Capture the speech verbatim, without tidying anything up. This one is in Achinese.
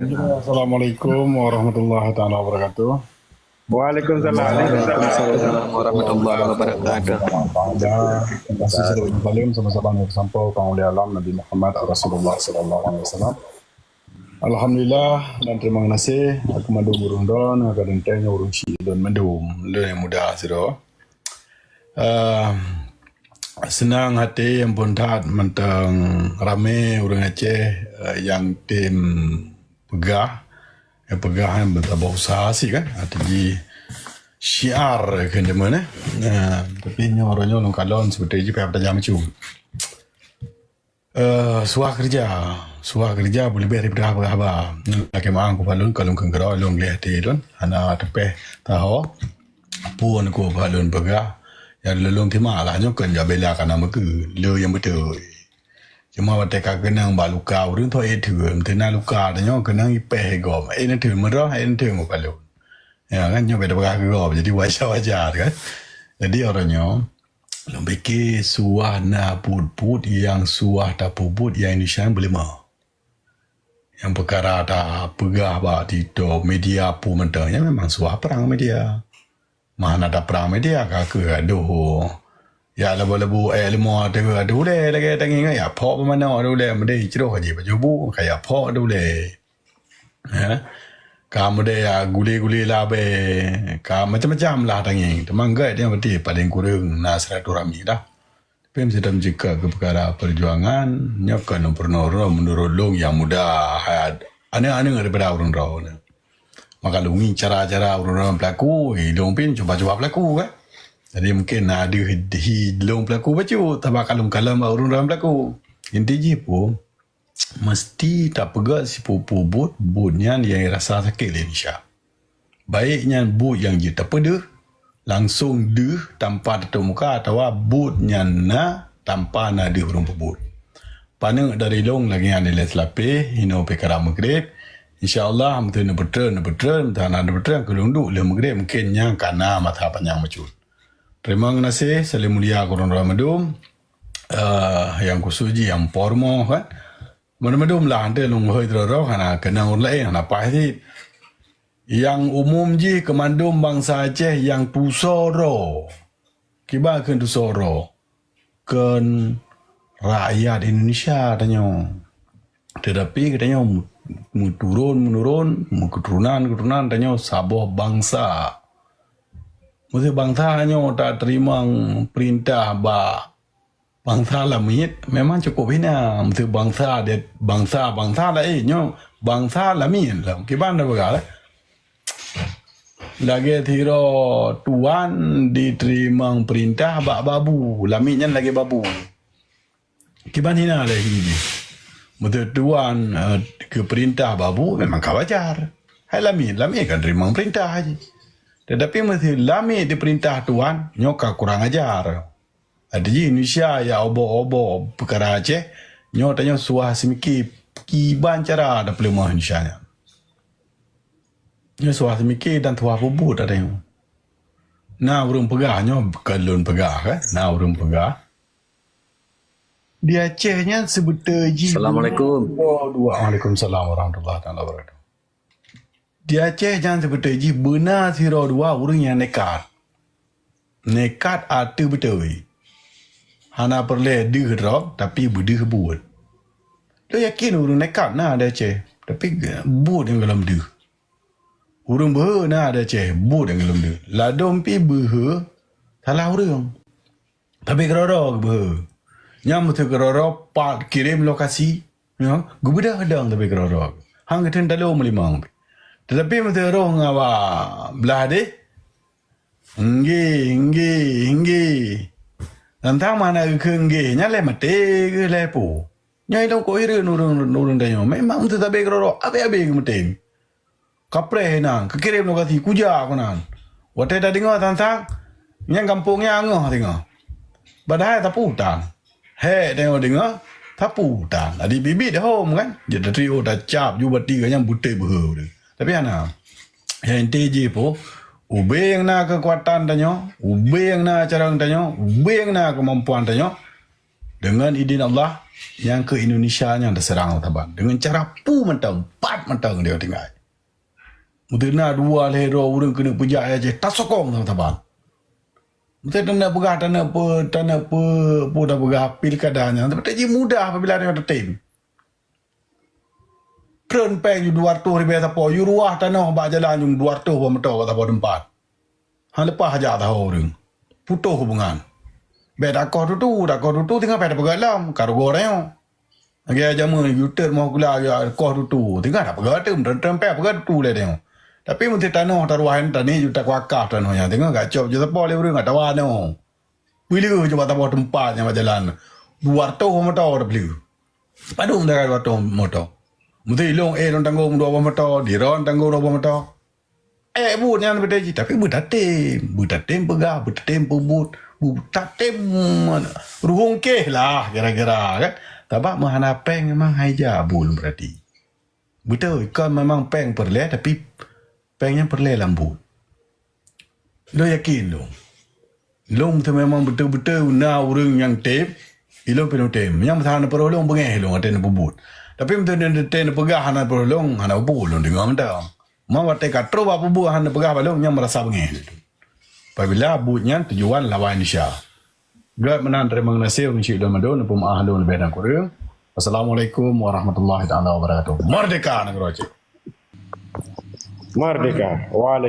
Assalamualaikum warahmatullahi taala wabarakatuh. Waalaikumsalam. Waalaikumsalam warahmatullahi wabarakatuh. Taala, terima kasih sudah bersalim sama-sama dengan sampau Pangulé Alam Nabi Muhammad Rasulullah sallallahu alaihi wasallam. Alhamdulillah dan terima kasih kepada ureuëng droen, kepada ureuëng syiek dan mandum lé muda sidroe. Eh, seunang até nyang phon that mantong ramé ureuëng Aceh, eh, nyang tem peugah, eh, peugah nyan beutaboh usaha sih kan, arti jih syiar kheun jameun eh. Nah, tapi nyoe uroe nyoe lôn kalon seperti jih payah tajam macam. Eh, suah keureuja. Suah keureuja beu leubeh daripada haba-haba. Lakée meu'ah keu ulôn, ka lôn kheun keudroe, lôn gleh até lôn, hana teupeh taho peue nyang keu ulôn peugah. Nyang lôn teuma lah nyoe kheun jak bela kana meukeue, le nyang beutôi. Cuma watée ka keunong bak luka ureuëng tho ék theun, teuna luka tanyoe keunong ipeh gob, ék neutheun meurah, ék neutheun keu ulôn. Ya kan, nyoe beda peugah keu gob, jadi wajar-wajar kan. Jadi uroe nyoe, lôn pike suah na buet-buet nyang suah tapeubuet nyang Indonesia nyan beulimong. Nyang peukara tapeugah bak TikTok, media peue mantong, nyan memang suah prang media. Meuhana taprang media ka keuh adoh. Ya leubeh-leubeh eh leumo teuh adoh ulée lagée tangieng ya phok peumanö adoh ulée meudeh icroh aja baju bu ka ya phok adoh ulée. Ya. Ka meudeh ya gule-gule labée, ka macam-macam lah tangieng. Teuma gét nyang peuti paléng kureueng na silaturahmi dah. Tapi meusidang jika keu peukara peujuangan, nyoe kon peurunoe-runoe meunurot lôn nyang muda, hai aneuëk-aneuëk daripada ureuëng droe. Maka lôn ngieng cara-cara ureuëng droe peulaku, ilôn pih cuba-cuba peulaku kan. Jadi mungkin na deuh hi lôn peulaku bacut, taba kalon-kalon bak ureuëng droe peulaku. Inti jih pun, meusti tapeugah sipeue-peue buet, buet nyan nyang rasa sakét lé Indonesia. Baik nyan buet nyang jeuet tapeudeuh, langsong deuh tanpa tateupeue muka atawa buet nyan na tanpa na deuh ureuëng peubuet. Paneuk dari lôn lagée nyan ilée seulapeh, inoe pih ka rab meugreb. Insya Allah, meuteun neupeutrön, neupeutrön, meuteun hana neupeutrön, keu lôn duek lheueh meugreb, mungken nyan ka na masa panyang bacut. Teurimong geunaséh, saléng mulia keu droe mandum. Eh, nyang khusos jih nyang po rumoh kan. Mandum-mandum lah, ante lôn hôi droe-droe hana keunong ureuëng laén, hana paih cit. Nyang umum jih keu mandum bansa Aceh nyang tusoe droe. Kiban kheun tusoe droe? Kheun rakyat Indonesia tanyoe. Tetapi geutanyoe meuturôn-menurôn, meuketurunan-keturunan tanyoe saboh bansa. Meuseu bansa nyoe tateurimong peurintah bak bansa lamiet memang cukup hina. Meuseu bansa, bansa-bansa laén nyoe bansa lamiet lom. Kiban tapeugah lé? Lagée sidroe tuan jiteurimong peurintah bak babu, lamiet nyan lagée babu. Kiban hina lé hi jih. Meuseu tuan, eh, keu peurintah babu memang ka wajar. Hai lamiet, lamiet kan teurimong peurintah jih. Tetapi meuseu lamiet dipeurintah tuan, nyoe ka kurang ajar. Arti jih Indonesia ya obo-obo peukara Aceh, nyoe tanyoe suah seumike kiban cara tapeuleumoh Indonesia nyan. Nyoe suah seumike dan suah peubuet tanyoe. Na ureuëng peugah nyoe, bukan lôn peugah kan? Na ureuëng peugah. Di Aceh nyan seubeutôi jih Assalamualaikum. Dua, dua. Waalaikumsalam warahmatullahi taala wabarakatuh. Di Aceh nyan seubeutôi jih beuna sidroe dua ureuëng nyang nekat. Nekat ateueh beutôi. Hana peureulée deuh droe, tapi beudeuh buet. Lôn yakin ureuëng nekat na di Aceh, tapi buet nyang gohlom deuh. Ureuëng beuhe na di Aceh, buet nyang gohlom deuh. Ladôm pih beuhe salah ureuëng. Tapi keudroe-droe geubeuhe. Nyan meuseu keudroe-droe pat kirém lokasi, nyoe, geubeudôh dong tapi keudroe-droe. Han geutheun talo meulimong pih. Tetapi meuseu roh ngon awak blah deh, nggih, nggih, nggih. Tantang mana geukheun nggih, nyan lé maté geuh lé po. Nyan idong kok hireuen ureuëng, ureuëng tanyoe. Memang meuseu sabe keudroe-droe, abéh-abéh geumeutem. Kapreh inan, keukirém lokasi, kuja keunan. Watée tadeungoe sang-sang, nyang gampông nyan angoh singoh. Padahai sapu tan. Hék tanyoe deungoe, sapu tan. Adi bibit hom kan, jeuet tateuôt tacab ju bati geuh nyang beutôi beuhe. Tapi hana. Nyang inti jih po, ubé nyang na keukuatan tanyoe, ubé nyang na carông tanyoe, ubé nyang na keumampuan tanyoe, deungon idin Allah, Nyang keu Indonesia nyan taseurang saban. Deungon cara peue mantong, pat mantong dia tinggai. Meuteuna dua lhèe droe ureueng keuneuk peujak ayah jih, tasokong saban-saban. Meuteuna peugah taneuk peu, taneuk peu, peu tapeugah pilkada nyan, tapi jih mudah apabila nyoe tatem. Treun péng dua ratus ribèe sapo, yue ruah tanoh bak jalan jeuem dua ratus boh moto bak sapo teumpat. Han leupah jak saho ureueng. Putôh hubungan. Bèk takoh tutu, takoh tutu tinggai bèk tapeugah lom, ka rugoe tanyoe. Lagèe jameun yutet moh gula ya koh tutu, tinggai tapeugah tem, tem, tem, peugah tutu lé tanyoe. Tapi meunteuk tanoh taruah nyan tani juta kuakaf tanoh nyan, tinggai gak cop juta po lé ureueng atawa nyoe. Peuleueh cuba taboh teumpat nyang bak jalan. Dua ratus moto tapeuleueh. Padum dah dua ratus moto. Mesti ilong eh lôn tanggong dua boh moto, diron tanggong dua boh moto. Eh buet nyan beudeh jih, tapi beutatem, beutatem peugah, beutatem peubuet, beutatem ruhong keh lah kira-kira kan. Sabab meuhana péng memang hai ja buet lôn berarti. Beutôi, kon memang péng peureulèe tapi péng nyan peureulèe lam buet. Lôn yakin lôn. Lôn tu memang beutôi-beutôi na ureueng nyang tem, ilôn pih lôn tem. Nyang meusalah neupeurôh lôn beungèh lôn até neupeubuet. Tapi meuteuntèe neupeugah hana peurôh lôn, hana peue lôn deungoe mantong. Ma watèe ka trôh bak peubuet hana neupeugah bak lôn, nyang meurasa beungèh lôn. Apabila buet nyan tujuan lawan Indonesia. Gèt meunan teurimong gaséh ureueng syik lôn mandum, neupeumaáh lôn leubeh dan kureueng. Assalamualaikum warahmatullahi taala wabarakatuh. Merdeka negara Aceh. Merdeka. Waalaikumsalam.